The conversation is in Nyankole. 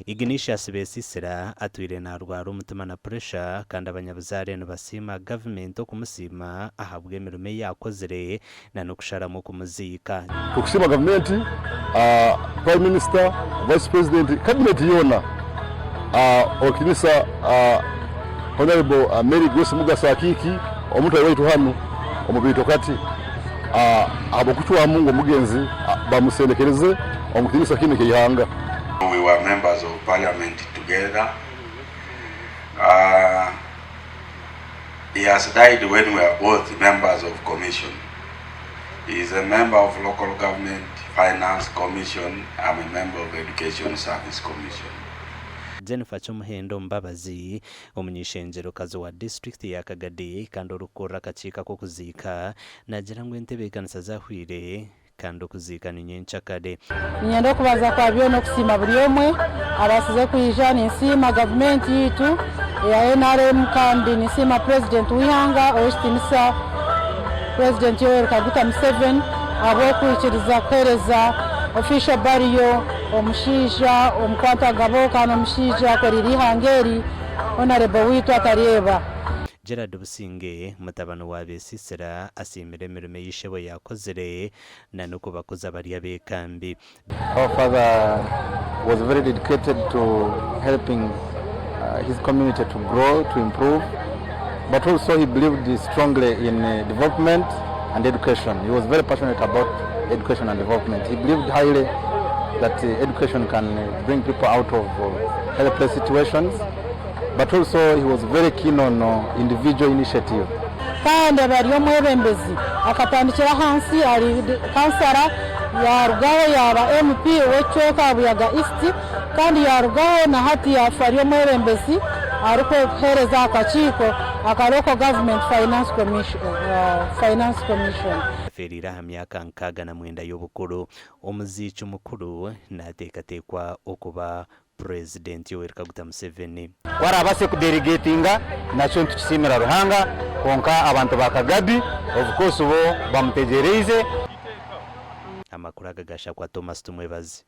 Ignatius Besisira atwire naarwara omutima na puresha kandi abanyabuzaare nibasiima gavumenti okumusiima ahabw'emirimo ei akozire na n'okusharamu okumuziika. Tukusiima gavumenti, Prime Minister, Vice President, Cabinet yoona, Owekitinisa Honourable Mary Grace Mugasa Akiiki omutare waitu hanu omu Biitokati ahabw'okucwamu ngu omugenzi bamusendekereze omu kitinisa kinu eky'eihanga. We were members of parliament together. Uh, he has died when we are both members of commission. He is a member of local government finance commission. I'm a member of education service commission. Jennifer Kyomuhendo Mbabazi, omuny'eishengyerokazi wa disiturikiti ya Kagadi kandi orikukurira akakiiko ak'okuziika naagira ngu entebeekanisa zahwire Kandi okuziika ni nyenkyakare. Niinyenda okubanza kwa byona okusiima buri omwe abaasize kwija. Ninsiima gavumenti yaitu eya nrm kandi ninsiima Purezidenti w'eihanga Ow'ekitiinisa Purezidenti Yoweri Kaguta Museveni ahabw'okwikiriza kuheereza official burial omushaija omukwantagabo kandi omushaija akoreire eihanga eri Honarebo waitu Atareba. Gerald Businge, mutabani wa Besisira asiimire emirimo ei ishebo yaakozire na n'okubakuza bari abeekambi. Our father was very dedicated to helping his community to grow, to improve, but also he believed strongly in development and education. He was very passionate about education and development. He believed highly that education can bring people out of helpless situations. But also he was very keen on individual initiative. Kandi aba ari omwebembezi. Akatandikira ahansi ari kansara, yarugaho yaaba MP ow'ekicweka Buyaga East kandi yarugaho na hati yaafa ari omwebembezi arikuheereza aha kakiiko aka Local Government Finance Finance Commission. Afeereire aha myaka 69 y'obukuru. Omuziiki mukuru naateekateekwa okuba Purezidenti Yoweri Kaguta Museveni. Ku araabaase kudelegatinga nakyo nitukisiimira Ruhanga kwonka abantu ba Kagabi of course bo bamutegyereize. Amakuru aga gashakwa Thomas Tumwebaze.